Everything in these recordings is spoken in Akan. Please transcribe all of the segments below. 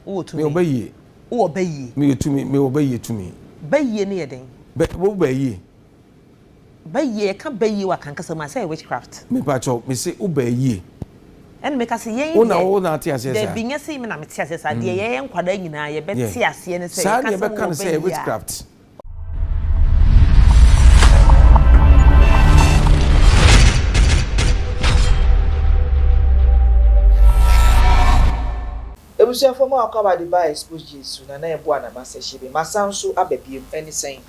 Wowɔ tumi. Mewɔ bayie. Wowɔ bayie. Meyɛ tumi, mewɔ bayie tumi. Bayie no yɛ dɛn? Bɛ, wo bayie. Bayie, yɛka bayie wɔ Akan kasa mu a, sɛ ɛyɛ witchcraft. Mepakyɛw, mese wo bayie. Ɛna meka sɛ yɛn Wo na wo na ate aseɛ saa? Dabi, nyɛ sɛ me na mete aseɛ saa. Deɛ yɛyɛ nkwadaa nyinaa yɛbɛte aseɛ ne sɛ Saa na yɛka sɛ yɛbɛka wowɔ no sɛ ɛyɛ bayie a. witchcraft. Abusuafoɔ mo akɔ aba de ba expose Jesu na na ɛboa na masɛ hyɛ bi masan nso aba biom ɛne sɛn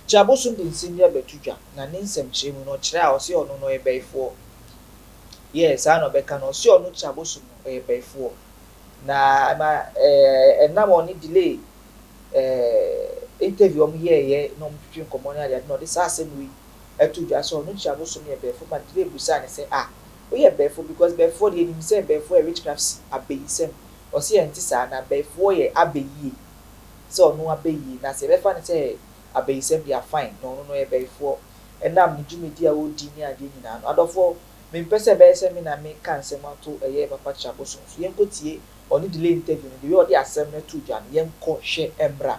Kyɛ abosom de nsɛm bi abɛto dwa na ne nsɛmkyerɛ mu no ɔkyerɛ a ɔse ɔno no ɔyɛ bɛyifoɔ yeah saa na ɔbɛka no ɔse ɔno kyɛ abosom no ɔyɛ bɛyifoɔ na ɛma ɛɛ ɛnam ɔne delay ɛɛ interview ɔmo yɛɛyɛ na ɔmo twetwe nkɔmɔ ne adeade na ɔde saa asɛm wei ɛto dwa sɛ ɔno kyɛ abosom yɛ bɛyifoɔ ma delay busaa ne sɛ ah woyɛ bɛyifoɔ because bɛyifoɔ deɛ nim sɛ bɛyifoɔ yɛ witchcraft si abɛyisɛm. Ɔse ɛnte saa na abɛyifoɔ yɛ abɛyie sɛ ɔno abɛyie na sɛ yɛbɛfa no sɛ abɛyisɛm deɛ a fine na ɔno no ɔyɛ bɛyifoɔ ɛnam ne dwumadi a ɔredi ne adeɛ nyinaa no. Adɔfoɔ mempɛ sɛ ɛbɛyɛ sɛ me na meka nsɛm ato ɛyɛ papa Kyeabosom so. Yɛnkɔ tie ɔne Delay interview no the way ɔde asɛm no too dwa no yɛnkɔ hwɛ mmra.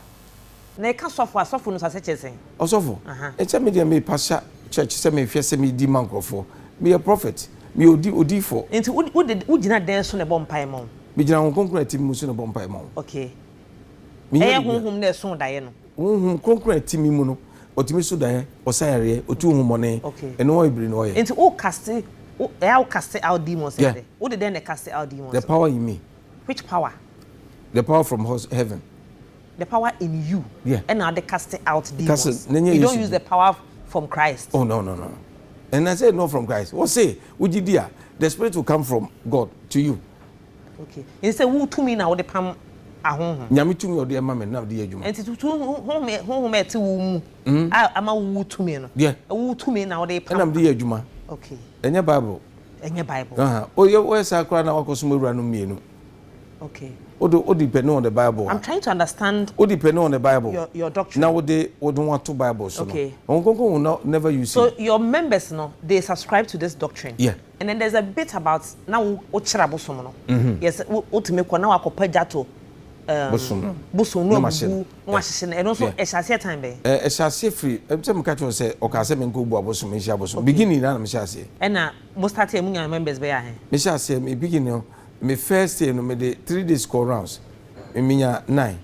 Na ɛka sɔfo a, sɔfo no nso ase kyerɛ sɛn? Ɔsɔfo, Aha. ɛkyɛ me deɛ me pasha church sɛ me hwɛ sɛ me di ma nkorɔfoɔ. Me yɛ prophet, me yɛ odi odiyifoɔ. Nti wo wo de wo gyina dɛn so na ɛbɔ mpaeɛ ma wɔn? Me gyina Honhom Kronkron a ɛte me mu so na ɛbɔ mpaeɛ ma wɔn. Okay. Me nyɛ Ɛyɛ biribiara. Honhom na ɛso daeɛ no? Honhom Kronkron a ɛte me mu no, ɔtumi so daeɛ, ɔsa yareɛ, ɔtu honhommɔne, Okay. ɛno bebree na ɔyɛ. Nti wo caste wo ɛyɛ a wo caste out demons Yeah. ɛde? Wo de dɛn na ɛcaste out demons The no? power in me. Which power? The power from heaven. The power in you. Yeah. Ɛna ɔde cast out demons. Cast, na ɛnyɛ You don't Yesu use din. the power from Christ. Oh no no no. And I said not from Christ. Wɔ se wogye di a, the spirit will come from God to you. Okay. Nti sɛ wo tumi na wode pam ahonhom. Nyame tumi a ɔde ama me no na mede yɛ adwuma. Nti tu honhom honhom a ɛte wo mu a ama wo wo tumi no. Yeah. Wo tumi na wode pam. Ɛna mede yɛ adwuma. Okay. Ɛnyɛ Bible. Ɛnyɛ Bible. Aha. Oyɛ woyɛ saa koraa na wakɔsom awuranom mmienu. Okay. Wode wo depend on the Bible a. I'm trying to understand. Wo depend on the Bible. Your your doctrine. Na wode wode ho ato Bible so no. Okay. Honhom Kronkron will not never use So you. your members no, they subscribe to this doctrine. Yeah. And then there's a bit about na wo wo kyerɛ abosom no. Yes, wo wotumi kɔ na wakɔ pagya to um, Bosom no. bosom no Na mahyɛ abubu no. na wahyehyɛ no. Ɛno nso Yeah. ɛhyɛ aseɛ time bɛn? Ɛ ɛhyɛ aseɛ firi sɛ meka kyerɛ wo sɛ ɔkaa sɛ menkɔ bu abosom menhyɛ abosom. Okay. Beginning na na mehyɛ aseɛ. Ɛna mo start yɛ mo nya members bɛyɛ ahe? Mehyɛ aseɛ me beginning no me first year no mede 3 days kɔ rounds me menya nine.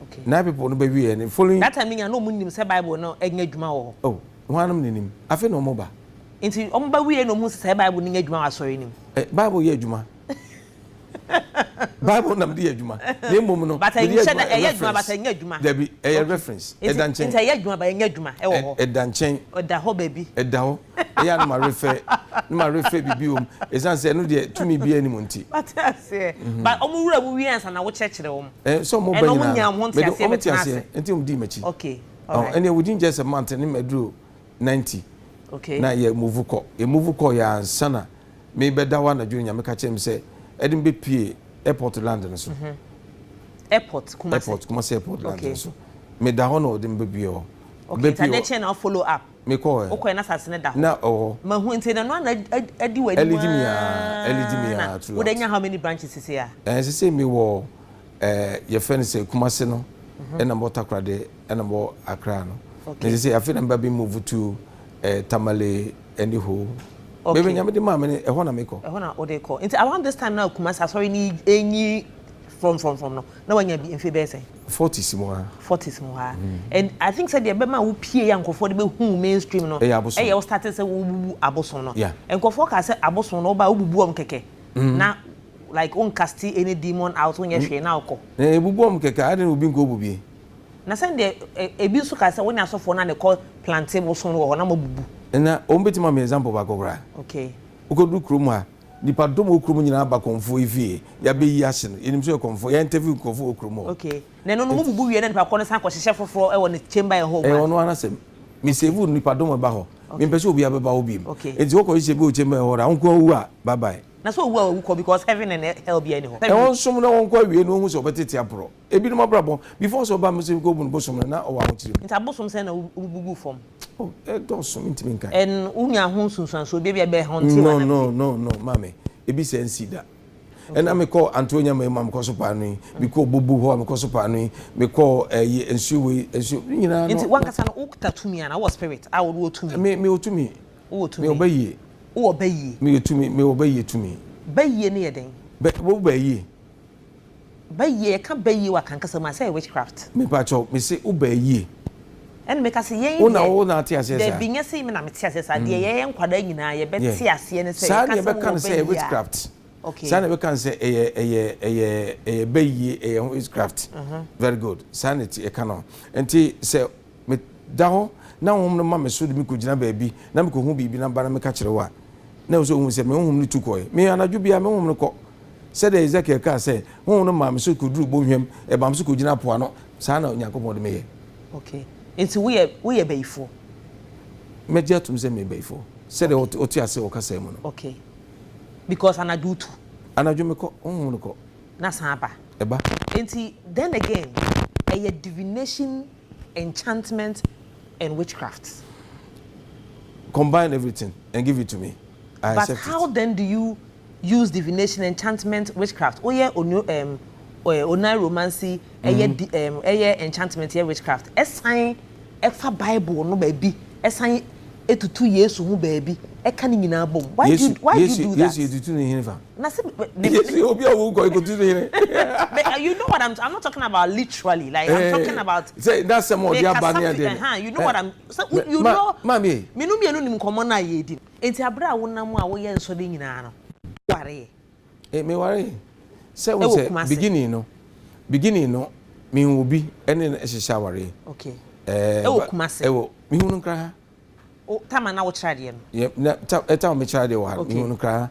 Okay. Nine people no bɛwieɛ no following. That time no nya na ɔmo nim sɛ Bible no ɛnyɛ adwuma wɔ hɔ. Oh, hwannom na nim? Afei na ɔmo ba. Nti ɔmo ba wie na ɔmo hu sɛ saa Bible no nyɛ adwuma wɔ asɔre no mu. Eh, Bible yɛ adwuma. Bible na mede yɛ adwuma. Na mmom no, But mede yɛ ɛnhyɛ da adwuma ɛyɛ adwuma but reference. ɛnyɛ adwuma. Dabi, ɛyɛ Okay. reference. Nti Ɛda nkyɛn. nti ɛyɛ adwuma but ɛnyɛ adwuma ɛwɔ hɔ. Ɛda nkyɛn. Ɛda hɔ baabi. Ɛda hɔ. Ɛyɛ a na ma refer, na ma refer biribi wɔ mu. Ɛsiane sɛ ɛno deɛ tumi biara nni mu nti. Wate aseɛ. But ɔmo wura mu wie ansa na wokyerɛkyerɛ wɔn. Eh, sɛ ɔmo ba Ɛna ɔmo nyinaa nya no, ɔmo ho mede nteaseɛ ɔmo te bɛtena aseɛ, ase. nti ɔmo dii m'akyi. Okay, Ɔn, alright. ɛnneɛ within just a month ne maduru 90. Okay. Na yɛ move kɔ. Yɛ move kɔ yɛ ansa na mebɛda hɔ anadwo no Nyame ka kyerɛɛ me sɛ ɛde me bɛpue airport land no so. Airport, Kumasi. Airport, Kumasi airport land Okay. no so. Meda hɔ na ɔde me bɛpue hɔ. Okay, nti Bɛpue adeɛ hɔ. kyɛn na wo follow up. Mekɔɔ ɛ. Wokɔɛ na asase no da hɔ. Na ɛwɔ hɔ. Mahu nti na ɛno ana adi w'anim Ɛlidi me aa, ɛlidi me aa aa na throughout. wode anya how many branches sisi a? Ɛɛ sisi mewɔ ɛɛ yɛfrɛ no sɛ Kumasi no, ɛna mewɔ Takoradi, ɛna mewɔ Accra no. Okay. Na sisi afei na meba bɛ move to ɛɛ Tamale ɛne Ho. Okay. Baabi a Nyame de maa me no, ɛhɔ na mekɔ. Ɛhɔ na wode kɔ. Nti around this time na Kumasi asɔre no enyi frɔmfrɔmfrɔm no, na wanya bi mfe bɛyɛ sɛn? 40s mu ha. 40s mu ha. And I think sɛ deɛ ɛbɛma wo pie a nkurɔfoɔ de bɛhu mainstream no, Ɛyɛ abosom. ɛyɛ wo start sɛ wobubu abosom no. Yeah. Nkurɔfoɔ kaa sɛ abosom no woba a wobubu wɔn kɛkɛ. Na like woncast any demon out, wonyɛ hwee na wokɔ. Na ebubu wɔn kɛkɛ, adɛn na obi nkɔ obu bie? Na sɛn deɛ ebi nso kaa sɛ wo ne asɔfoɔ no a na ɛkɔ plante bosom no wɔ hɔ na moabubu. Na wɔn bɛtumi ama me example baako koraa. Okay. Wokɔduru kurom ha, nipa dɔm wɔ kurom nyinaa ba kɔmfoɔ yi fie, yɛabɛyi ahye no, yɛnim sɛ ɔyɛ kɔmfoɔ, yɛ interview nkurɔfoɔ wɔ kurom hɔ. Okay. Na ɛno no mobubu wie na nipa korɔ no san kɔhyehyɛ foforɔ wɔ ne chamber ɛhɔ Ɛyɛ ɔno ara n'asɛm. Me save nipa dɔm a ɛba hɔ. Mempɛ sɛ obiara bɛba hɔ biom. Okay. Enti wokɔhyehyɛ bi wɔ chamber ɛhɔ a, wo nko ara wu a, bye bye. Na sɛ owu a wawu kɔ because heaven and hell biara nni hɔ. Ɛhɔ nsom na wɔnkɔ awie na wɔhu sɛ wɔbɛtete aporɔ. Ebinom abrabɔ, before sɛ ɔba me sɛ mekɔbu no bosom no, na ɔwɔ ahokyere mu. Nti abosom sɛn na wobubu guu fam? Oh, ɛdɔɔso, mentumi nkan. And wonya ho nsunsuansoɔ bi, ebia ɛbɛ haunti wo No, anaa no, biribi? no, no, maame, ebi saa nsi da. Ɛna mekɔ Antoa Nyama mu a mekɔ so paano yi, mekɔ Bobu hɔ a mekɔ so paano yi, mekɔ ɛyi nsuo wei nsuo ne nyinaa no. Nti wankasa no wokuta tumi anaa wowɔ spirit a wode wɔ tumi? Me mewɔ tumi. Wowɔ tumi. Mewɔ bayie. Wowɔ bayie. Mewɔ tumi mewɔ bayie tumi. Bayie no yɛ dɛn? Bɛ wo bayie. Bayie, yɛka bayie wɔ Akan kasa mu a, sɛ ɛyɛ witchcraft. Mepakyɛw, mese wo bayie. Ɛna meka sɛ yɛn Wo na wo na ate aseɛ saa? Dabi, nyɛ sɛ me na mete aseɛ saa. Deɛ yɛyɛ nkwadaa nyinaa yɛbɛte aseɛ ne sɛ Saa yɛka na sɛ yɛbɛka wowɔ no sɛ ɛyɛ bayie a. witchcraft. Okay. Saa na yɛbɛka no sɛ ɛyɛ ɛyɛ ɛyɛ ɛyɛ bayie, ɛyɛ witchcraft. Very good. Saa na ɛte yɛka no. Nti sɛ Me da hɔ na honhom no ma me so de me kogyina baabi na mekɔhu biribi na ba na meka kyerɛ wo a, na ɛwɔ sɛ wohu sɛ me honhom no tu kɔe. Me, anadwo biara, me honhom no kɔ. Sɛdeɛ Ezekiel kaa sɛ, Honhom no maa me so kɔduruu bɔnhwam, ɛmaa me so kɔgyinaa po ano. Saa na Onyankopɔn de me yɛ. Okay. Nti woyɛ, woyɛ bayifoɔ? Mɛgye atom sɛ meyɛ bayifoɔ. Sɛdeɛ okay. wote aseɛ wɔ kasa mu no. Okay. Because anadwo wotu? Anadwo mekɔ, honhom no kɔ. Na san aba? Ɛba. Nti, then again, ɛyɛ divination enchantment and witchcraft. Combine everything and give it to me. I But accept how it. then do you use divination, enchantment, witchcraft? Woyɛ onu um, eh, oneiromancy, ɛyɛ di um, ɛyɛ enchantment, ɛyɛ witchcraft. Ɛsan ɛfa Bible no baabi, ɛsan etutu Yesu ho baabi, ɛka ne nyinaa bom. Why do you, Yesu, why do you Yesu, do that? Yesu etutu ne hene fa. Na se ne, Yesu ne, obi a owu kɔ ekotu ne hene. But you know what I'm I'm not talking about literally like I'm talking Eh, about sɛ n'asɛm a ɔde aba mekasa ne fi adeɛ no. ɛha you know Eh, what I'm sɛ me, you ma, know maame ei. me no mmienu nim nkɔmmɔ no a yɛredi no. Enti abere a wonam a woyɛ nsɔre nyinaa no wowareeɛ? Eh, mewaree. Sɛ wohu Ɛwɔ sɛ Kumasi? beginning no, beginning no, mehu obi ɛne no hyehyɛ awareɛ. Okay. Eh, Ɛwɔ but Kumasi? ɛwɔ, mehu no nkra ha. O, time a na wokyerɛ adeɛ no? Yeah, na ta, eh, time a mekyerɛ adeɛ wɔ ha no, Okay. mehu no koraa.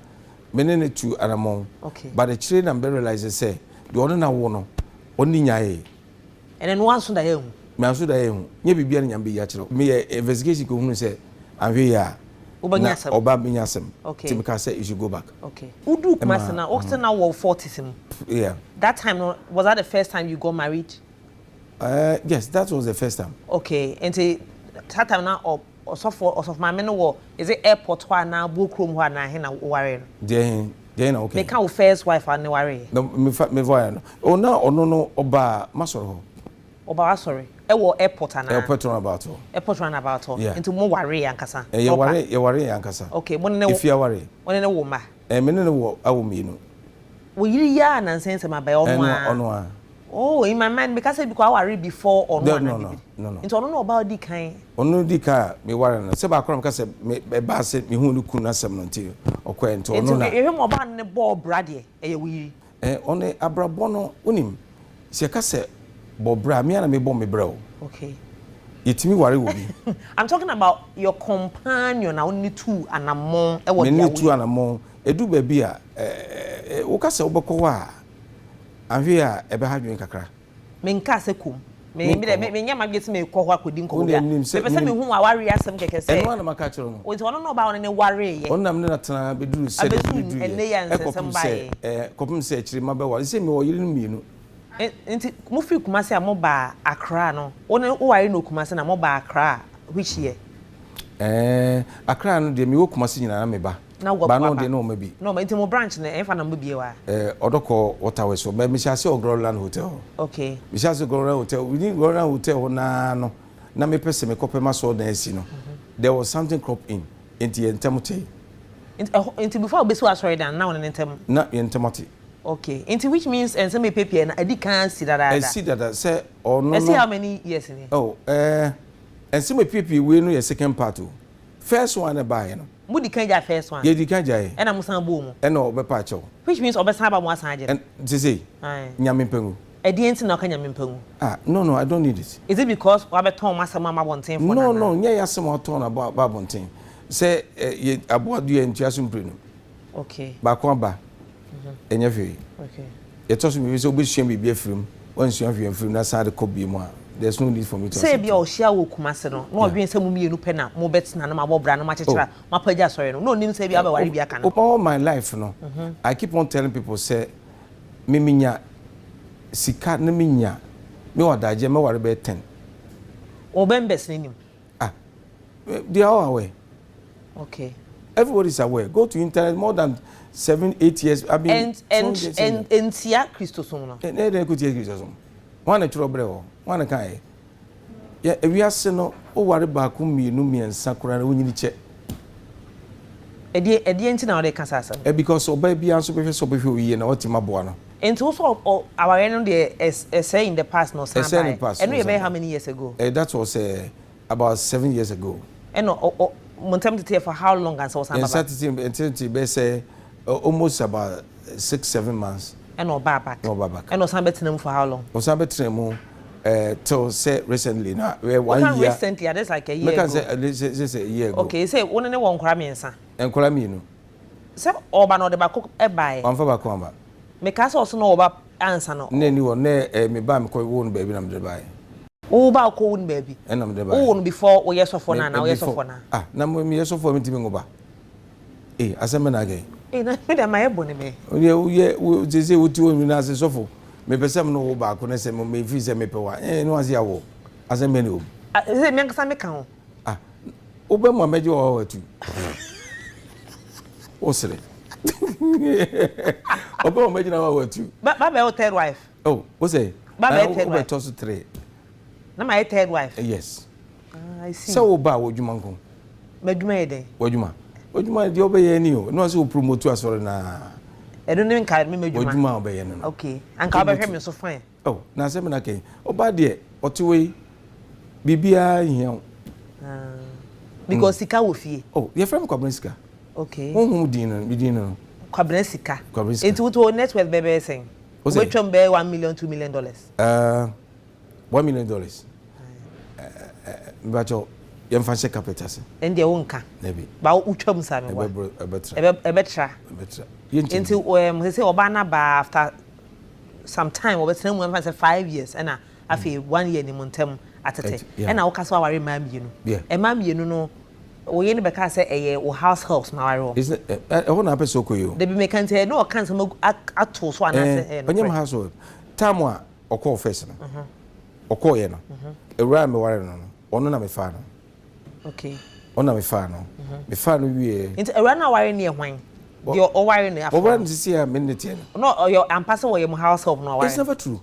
Me ne no tu anamɔn. Okay. But akyire na mebɛ realise sɛ, deɛ ɔne no awo no, ɔne no nyaee. Ɛnɛ no woanso daeɛ anhu? Manso daeɛ anhu. Nyɛ biribiara na Nyame bɛyi akyerɛ wo. Meyɛ investigation kɔhunu sɛ, anhwɛ yie a, Wobɛnya na asɛm. ɔba bɛnya asɛm. Okay. Nti mekaa sɛ, you should go back. Okay. Woduu Kumasi Ɛma, no, wo sɛ na wowɔ wo forties mu? Yeah. That time no, was that the first time you got married? Uh, yes, that was the first time. Okay, nti that time na ɔsɔfo ɔsɔfo maame no wɔ is it airport hɔ anaa Buokrom hɔ anaa he na wowaree no? Deɛ he deɛ he na woka yi? Meka wo first wife a ne wareeɛ. Na mefa mefaeɛ no, oh na ɔno no ɔbaa m'asɔre hɔ. Ɔbaa w'asɔre ɛwɔ airport anaa? Airport roundabout hɔ. Airport roundabout hɔ. Yeah. Nti mo wareeɛ ankasa? Eh, yɛwaree yɛwareeɛ ankasa. Okay, mo ne ne Efie awareɛ. Wo ne ne wo mma? Eh, me ne no wɔ awo mmienu. Wo yere yi ara na nsɛnsɛm aba yi, ɔno ara? Ɔno ara. Oh, in my mind, meka sɛ bi kɔ aware before ɔno No, anaa no, no, biribi. no, no. Nti ɔno na ɔbaa odi kan. Ɔno di kan a meware no. Sɛ baako na meka sɛ me ɛbaa sɛ mehuu ne kunu asɛm no nti ɔkɔɛ nti ɔno Nti na. yɛhwɛ mu ɔbaa no ne bɔɔ bra deɛ, ɛyɛ wo yere. Eh, ɔno abrabɔ no, wonim, sɛ yɛka sɛ bɔ bra a, me ara na mebɔ me bra o. Okay. Yɛtumi ware wɔ bi. I'm talking about your companion a wo ne no tuu anammɔn wɔ Me deɛ ne no woyɛ. tuu anammɔn. Ɛduru baabi a, eh, woka sɛ wobɛkɔ hɔ a, anhwɛ yie a ɛbɛha adwene kakra. Menkaa sɛ kɔ mu. Me, me deɛ, me, menyɛ m'adwene sɛ merekɔ hɔ akɔdi Wo nkɔmmɔ deɛ biara. menim sɛ, Mepɛ sɛ menim. mehu w'awareɛ asɛm kɛkɛ sɛ. Ɛno ara na maka akyerɛ wo no. Nti ɔno na ɔbaa wo ne no wareeɛ. Ɔno na me ne no atena bɛduru sɛdeɛ Abɛduru meduruiɛ, ɛnnɛ yi a nsɛnsɛm ɛkɔpem sɛ, baeɛ. ɛɛ, kɔpem sɛ akyire mabɛware. Seesei mewɔ yerenom mmienu. Nti mofiri Kumasi a mobaa Accra no, wo ne, wowaree no wɔ Kumasi na mobaa Accra which year? Ɛɛ, Accra no deɛ mewɔ Kumasi nyinaa na meba. Na wo Ba no aba. deɛ na ɔma bi. Na ɔma, nti mo branch no ɛhefa na mo bue wɔ ha? Ɛɛ, Ɔdɔkɔ Waterworks hɔ, but mehyɛ aseɛ wɔ Gloryland Hotel hɔ. Okay. Mehyɛ aseɛ Gloryland Hotel, within Gloryland Hotel hɔ no ara no, na mepɛ sɛ mekɔpɛ m'asɔredan asi no, there was something crop in, nti yɛn ntam tee. Nti ɛhɔ, nti before wobɛsi w'asɔredan no, na wo ne no ntam? Na yɛn ntam ate. Okay, nti which means nsɛm a ɛpiapia no, adi kan asi dadaada? Asi dada, sɛ ɔno no. Asi how many years ni? Oh, ɛɛ, nsɛm a ɛpiapia wei no yɛ second part o. First one a ɛbaeɛ no. Mo di kan gyae first one. Yɛ di kan gyae. Ɛna mo san bɔɔ mu. Ɛna ɔbɛpa akyɛw. Which means ɔbɛsan aba mo asan agye no. Ɛn sesei. Ae. Nyame mpa ngu. Ɛdeɛn nti na ɔka Nyame mpa ngu? Ah no no I don't need it. Is it because wabɛtɔn mo asɛm ama abɔnten foɔ no No anaa? no nyɛ y'asɛm a ɔtɔn no aba aba abɔnten. Sɛ ɛ yɛ aboa dua ntua so mprenu. Okay. Baako aba. Ɛnyɛ hwee. Okay. Yɛtɔ so mmienu sɛ wobɛsua biribi afiri mu, woansua hwee amfiri mu na san de kɔ bio mu a, there's no need for me to Sɛ accept ebia you. ɔhyia wo wɔ Kumasi no, na ɔdwene sɛ mo mmienu pɛ na mobɛtena na moabɔ bra na moakyekyere a, moapagya asɔre no, na ɔnnim sɛ ebia wobɛware bi aka ne ho. All my life no, I keep on telling people sɛ me menya sika na menya, mewɔ adagyeɛ mɛware bɛyɛ ten. Wo members no nim? Ah, they are all aware. Okay. Everybody is aware. Go to internet more than 7, 8 years. I mean, And and ntia Kristosom no. Ɛnɛ dɛ ko tia Kristosom. Wɔn na twerɛ brɛ hɔ. Wɔn na kan yɛ. Yɛ ewiase no, woware baako, mmienu, mmiɛnsa koraa na wonyini kyɛ. Ɛdeɛ nti na wɔde kasa asɛm? Ɛ because ɔbaa biara nso bɛhwɛ sɛ ɔbɛhwɛ oyie na ɔte ma boa no. Nti wosɔ ɔ awareɛ no deɛ, ɛsɛ in the past na ɔsan Ɛsɛ in the past. Ɛno yɛ bɛyɛ how many years ago? That was about 7 years ago. Ɛna ɔ ɔ mo ntɛm tete for how long ansa ɔsan baba? Nsa tete ntete bɛ sɛ almost about 6, 7 months. Ɛna ɔbaa back? Na ɔbaa back. Ɛna ɔsan bɛtena mu for how long? Ɔsan bɛtena mu till sɛ recently na one year. Recently, that's like a year ago. Mɛka sɛ sɛ a year ago. Okay, sɛ wɔn ne wɔn nkora mmiɛnsa. Nkora mmienu. Sɛ ɔba na ɔde baako ɛbaeɛ. Wɔnfa baako amba. Meka sɛ ɔso na ɔba ansa no. Ne ni wɔ ne me ba mi kɔ wo no baabi na mi de baeɛ. Wo ba kɔ wo no baabi? Ɛna mi de baeɛ. Wo no before woyɛ sɔfo na na woyɛ sɔfo na? Ah, na mo mi yɛ sɔfo mi ti mi ŋo ba. Ee, asɛm bɛ na akɛ. Ee, na mi de ma yɛ bɔ ne mɛ. Oyɛ woyɛ wo sese wo ti wo mi na ase sɔfo mepɛ sɛ mo no wo baako ne sɛ mo me fi sɛ mepɛ wa ɛɛ ne wa se awɔ asɛm bɛ ne o. Ah, sɛ mi ankasa mi ka ho. Ah, wo bɛ mu a mɛgye wɔ hɔ atu wo sere ɔbɛ mu a mɛgyina hɔ atu. Ba ba bɛ wo third wife. Oh, wo sɛ. Ba bɛ third wife. Wo bɛ tɔ so three. Na ma yɛ third wife. Yes. Ah, I see. Sɛ wo ba wɔ adwuma nko. Mɛdwuma yɛ dɛn? Wɔ adwuma. Wɔ deɛ ɔbɛyɛ ni o, na ɔsɛ o promote asɔre naa. Ɛno ne nka mi mɛdwuma. Wɔ adwuma a ɔbɛyɛ no. Okay, anka ɔbɛhwɛ mi so fine. Oh, na asɛm na kɛn ɔba deɛ ɔte wɔ yi, biribiara nhia wo. Ah, because sika wɔ fie. Oh, yɛfrɛ mi Kwabena Sika. Okay. Honhom din no, mi din no. Kwabena Sika. Kwabena Sika. Nti wotu net worth bɛɛ bɛyɛ sɛn? Wobɛtwam bɛyɛ $1 million, $2 million? $1 million. Mbakyɛw, yɛmfa nhyɛ carpet ase. Ɛn deɛ wonka. Dabi. Ba wotwam sa mi wa. Ɛbɛtra. Ɛbɛtra. Ɛbɛtra. Nti sɛ ɔbaa na ba after some time ɔbɛtena mu, ɛmfa sɛ 5 years, ɛna afei one year ni mu ntɛm atete, ɛna woka sɛ waware mmaa mmienu. Mmaa mmienu no, woyɛ no bɛka sɛ ɛyɛ wo house helps na ware wɔn? Ɛhɔ na apɛ sɛ ɔkɔ yi o. Dabi, meka nti ɛna ɔka nsɛm ato so anaasɛ ɛyɛ no? Ɔnyɛ m house help. Time a ɔkɔɔ first no, ɔkɔɔyɛ no, ewura a meware no no, ɔno na mefaa no. Ɔno na mefaa no, mefaa no wie. Nti ewura no a ware no yɛ hwan? Deɛ ɔware no afɔ? Ɔware no sisi a me ne teɛ no. No, ɔyɛ ampa sɛ wɔyɛ mu house help na ɔware? It's never true.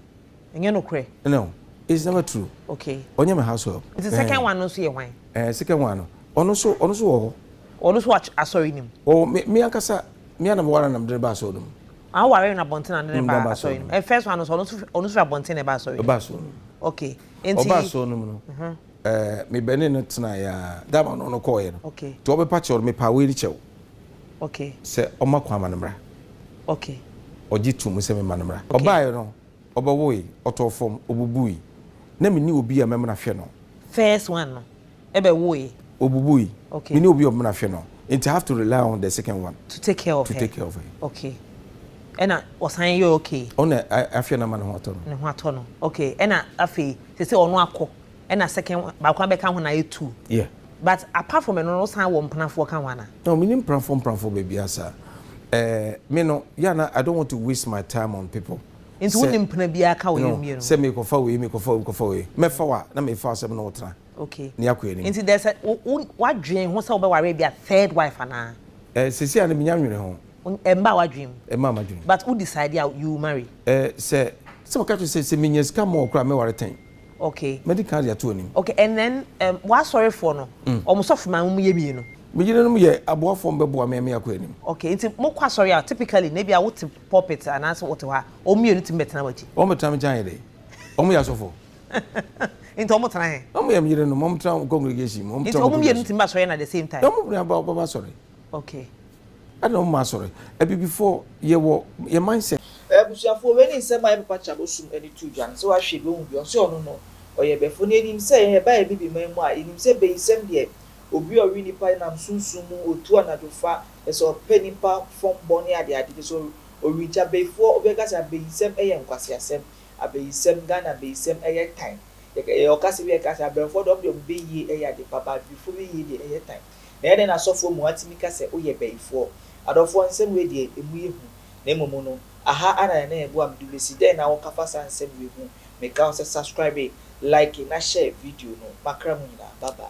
Ɛnyɛ nokorɛ? No, it's never true. Ɔnyɛ my house help. Nti second one no nso yɛ hwan? Second one no, ɔno nso wɔ hɔ. Ɔno nso wɔ asɔre nim? Ɔ me ankasa me anam ware nam de ba asɔre no mu. Ah, ware no abɔnten na de ba asɔre no mu. First one no nso, ɔno nso fi abɔnten na ɛba asɔre no mu? Ɔba asɔre no mu. Okay, nti ɔba asɔre no mu no, me bɛne no tena ya dama no, ɔno kɔɔyɛ no. Nti ɔbɛpa kyɛw no, mepa wei kyɛw. Sɛ ɔma kwan ma no mmra. Ɔgye tum sɛ mema no mmra. Ɔbaeɛ no, ɔbɛwoe, ɔtɔɔ fam, ɔbubui. Na menni obi a mɛmena hwɛ no. First one no ɛbɛwoe? Ɔbubui. Menni obi a ɔmena hwɛ no. Nti I have to rely on the second one. To take care of to her. Take care of her. Okay. Ɛna ɔsan yɛ okay? Ɔna ahwɛ no ama ne ho atɔ no. Ne ho atɔ no. Okay. Ɛna afei sɛ ɔno akɔ, ɛna second one baako abɛka ho na ayɛ two. Yeah. But apart from ɛno no, ɔsan wɔ mpenafoɔ ka ho ana? No, me nim mpenafoɔ baabi asa. Me no, yeah, na I don't want to waste my time on people. Nti wo nim mpena biara ka wɔ yɛ mmienu? Sɛ mekɔfa wei, mekɔfa wei, mekɔfa wei. Mɛfa wa na mefa asɛm na wɔtena. Ne akɔ anim. Nti there's a wo wadwen ho sɛ wobɛware bi a third wife anaa? Sisi a no menya nwene ho. Ɛmba wadwen mu? Ɛmba madwene. But wo decide a, you marry? Sɛ wɔka kyerɛ sɛ menya sika ma wɔ koraa, mɛware 10. Mɛdi kan de ato anim. Okay, and then w'asɔrefoɔ no, ɔmo sɔfo maa mo yɛ mmienu? Me yerenom yɛ aboafoɔ mbɛboa me me akɔ anim. Okay, nti mokɔ asɔre a, typically na ebi a wote pulpit anaasɛ wote hɔ a, ɔmo mmienu tumi bɛtena w'akyi? Wɔn bɛtena me nkyɛn ayɛ dɛ? Wɔn yɛ asɔfo. Nti ɔmo tena he? Wɔn yɛ me yerenom, wɔn tena congregation mu. Nti ɔmo mmienu tumi ba asɔre na at the same time? Wɔn nyinaa ba ba asɔre. Ɛna wɔn ma asɔre. Abibifoɔ yɛwɔ yɛ mindset. Abusuafoɔ, wei ne nsɛm a yɛ papa Kyerɛabosom ani to dwa no sɛ wahwɛ bi ohu bi. Ɔsɛ ɔno no ɔyɛ bɛfo na yɛnim sɛ yɛn ɛba yɛ bibiman mu a, yɛnim sɛ bɛyisɛm deɛ, obi a ɔwe nipa nam sunsun mu, otu anadwofa, ɛsɛ ɔpɛ nipa fɔm bɔ ne adeade de so ɔwi. Abɛyifoɔ wobɛka sɛ abɛyisɛm ɛyɛ nkwaseasɛm, abɛyisɛm Ghana, abɛyisɛm ɛyɛ tan. Yɛ ɔkasa bi yɛka sɛ abɛnfoɔ deɛ, ɔmo deɛ ɔmo bɛyie ɛyɛ ade papa, abibifoɔ bɛyie deɛ ɛyɛ tan. Na yɛde na asɔfoɔ mu atumi ka sɛ woyɛ bɛyifoɔ. Adɔfoɔ, nsɛm wei deɛ emu yɛ hu. Na mmom no, aha ana yɛn yɛn bo a mede besi dɛn na wɔka fa saa nsɛm wei ho. Meka wo sɛ subscribe, like na share video no. Makra mu nyinaa, bye bye.